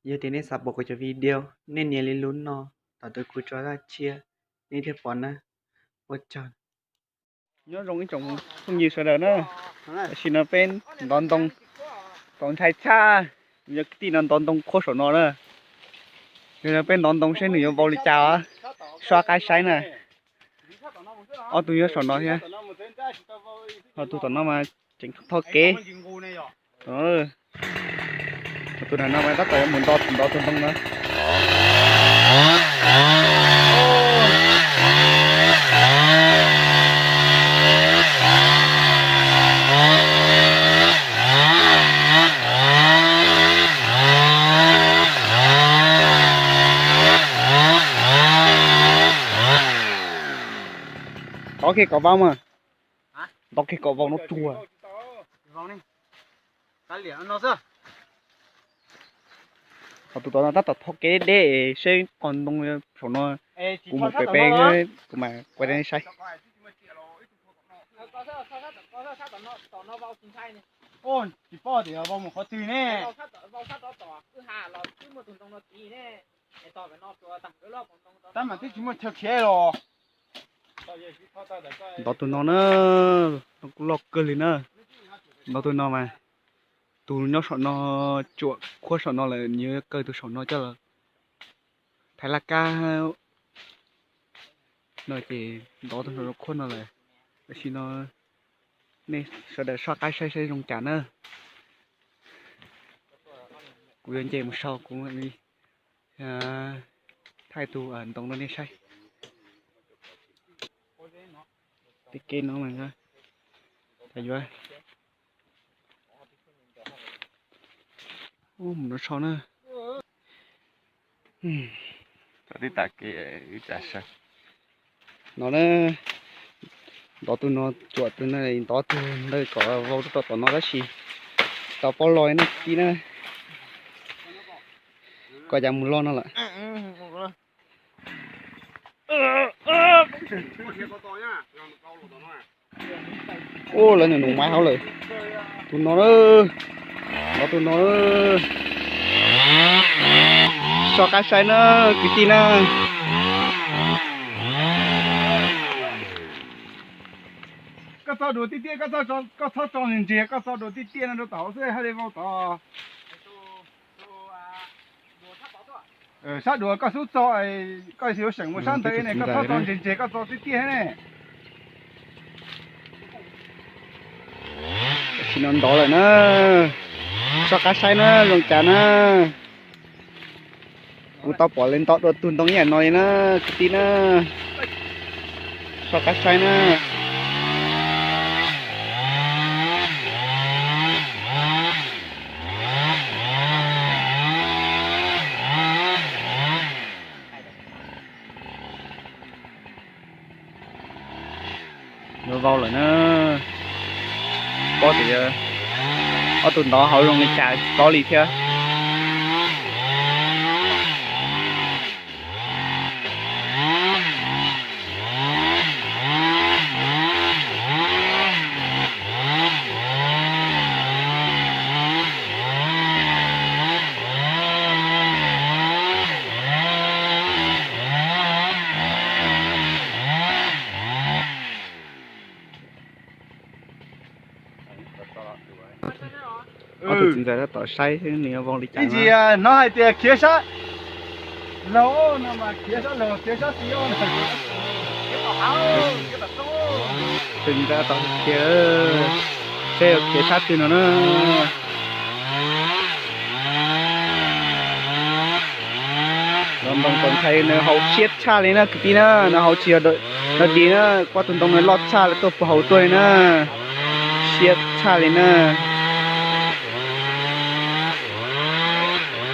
Yog tias nej xav pom kuv cov video, nej nias li lub no, tom ntawd kuv tso zaj tshiab, nej thiaj pom na. Ua tsaug. Nyob zoo ib tsoom phooj ywg sawv daws na. Tam sim no peb ntov ntoo, txaus ntshai tshaj. Yog kwv tij no ntov ntoo khuab saum no na. Yog no peb ntov ntoo seb nws yuav vau li cas os. Soj qab saib na. Ob tug nyob saum no thiab. Ho tus tom no mas tseem thoj kev. Tus no mas tab tom yuav mus nto ntov tus ntoo na. Ntov kiag kom vau mas. Ntov kiag kom vau no tsuag. Ho tus tom no tab tom thoj kev deb deb seb qhov ntoo saum no. Kuv mus pem pem, kuv mam quay rau nej saib. Tsis paub tias vau mus qhov twg ne. Tab mas twb tsis muaj chaw khiav los. Ntov tus no na, no kuj loj kawg li na. Ntov tus no mas tus nyob saum no, tsuam khuab saum no lawm, nws yuav kaw tus saum no coj los thaiv laj kab no ces ntov tus no khuab no lawm. Tam sim no nej sawv daws soj qab saib saib zoo cas na. Kuv yuav nce mus sau kuv thaij tus ntoo rau nej saib. Tej kev no mas yuav mus no sau na. Tib tas kev no na, ntov tus no, tsuam tus no, ntov tus ntawd kom vau rau tom no tab sis tsis tau paub loj na kwv tij na. Kom cas mus loj no lawm. Ua lawv nws nus maiv hauv lawm. Tus no, ov tus no. Soj qab saib na kwv tij na. Koj txhob dua tiaj tiaj, koj txhob tso ntseg, koj txhob dua tiaj tiaj no rau tom hauv xwb haj li vau tod. Sab dua koj xub txo, koj yuav seem mus sab ntawd ne, koj txhob tso ntseg ntseg, koj txo tiaj tiaj ne. Tam sim no ntov lawm na, soj qab saib na zoo cas na. Kuv tau pom lawv ntov dua tus ntoo ib yam no li na kwv tij na. Soj qab saib na. Yuav vau lawm na. Paub tias ob tug ntov hauv zoo li cas tsis paub li thiab. Ob tug txiv ntxawm tab tom saib nws yuav vau li cas. Ib ntsis hnov hais tias khiav sab laug no mas khiav sab laug, khiav sab xis. Tus ntawd tau khiav, seb yuav khiav sab twg no na. Los ntoo txaus ntshai, nws haus siab tshaj li na kwv tij na, nws haus tsis yog no dis na, kuab tus ntoo nws loj tshaj li tuaj puag hauv tuaj li na, siab tshaj li na.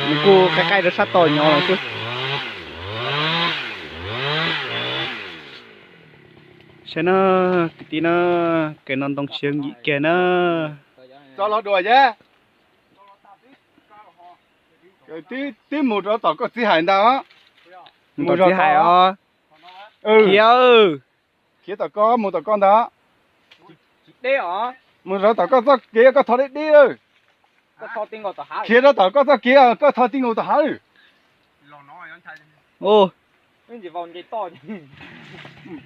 Nws kuj qaij qaij rau sab tod nyob lawm xwb. Saib na, kwv tij na, kev no ntoo siab nkim kiag na. Txo los dua yam. Twb mus rau tom koj txiv hais ntag. Mus tom txiv hais os. Khiav, khiav tom koj, mus tom koj ntag. Mus rau tom koj txoj kev koj thov deb deb lawm. Khiav rau tom koj txoj kev, koj tho tij nkaus tom hav.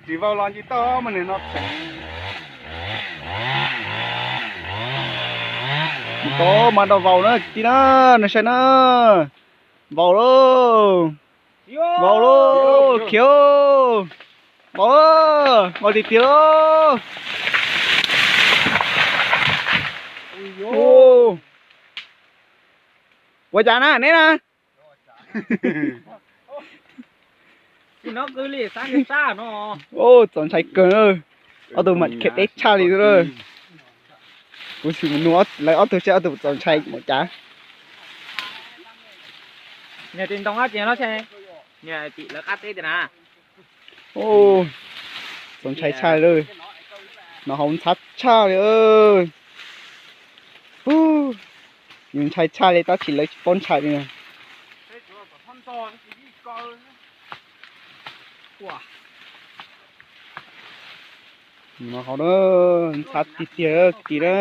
Tsis vau los nce toj mas nim no tseem. Tod mas rau vau na kwv tij na, nej saib na. Vau lauj, vau lauj, khiav, vau, vau tiag tiag lauj. Ua cas na neb na? Txaus ntshai kawg, ob tug mam khiav deb tshaj li. Kuv xum mus nug lawv ob tug seb ob tug txaus ntshai ua cas. Txaus ntshai tshaj li, nov hauv ntxhab tshaj li. Yus ntshai tshaj li tab sis lawv tsis paub ntshai li. Nov hauv na, ntxhab tiag tiag kwv tij na.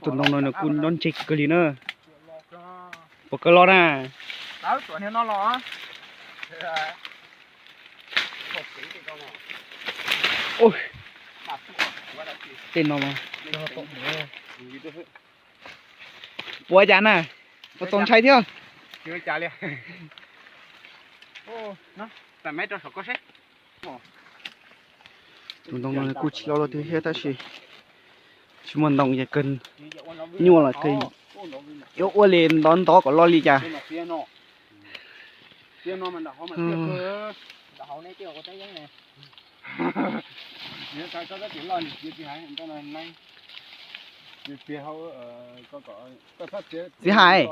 Tus ntoo no nws kuj nyob ntseg kawg li na. Puas kawg los na? Tej no mas puas cas na? Puas txaus ntshai thiab? Tus ntoo no kuj tsis loj loj twg thiab tab sis tsis muaj ntoo ces kawg nyuaj los kawg yuav ua li ntov ntov kom loj li cas. Txiv Hais,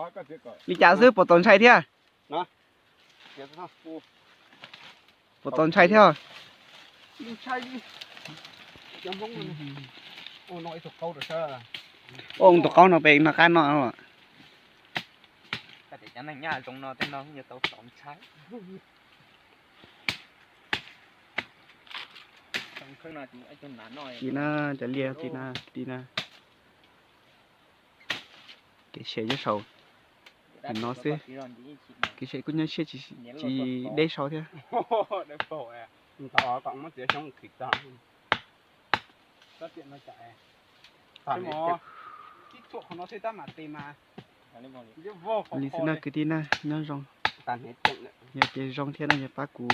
li cas xwb puas txaus ntshai thiab? Puas txaus ntshai thiab? Ua tus qaub no pem no qab no. Tim na, cov liaj tim na, tim na. Kev sem nyob saud no xwb. Kev sem kuj nyab siab tsis deb sau thiab. Li xwb na kwv tij na, nyob zoo. Yog tias zoo thiab no yog pab kuv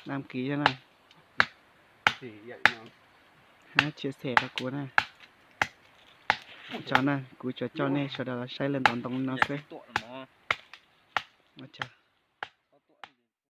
đăng ký thiab na, hab chia sẻ rau kuv na. Tso na, kuv tsuas coj nej sawv daws los saib lawv ntov ntoo no xwb. Ua tsaug.